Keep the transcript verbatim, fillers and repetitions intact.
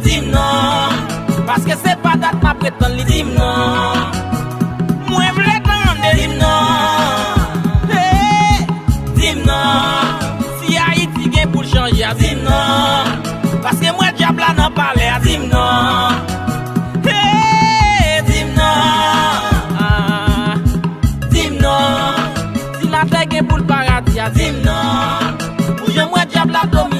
Di m non, paske se pa dat m ap ret tann li. Di m non, mwen vle tande. Di m non, hey, di m non, si Ayiti gen pou l chanje a. Di m non, paske m wè dyab la nan palè a. Di m non, hey, di m non, ah, di m non, si latè gen pou l paradi a. Di m non, pou jan m wè dyab la domine.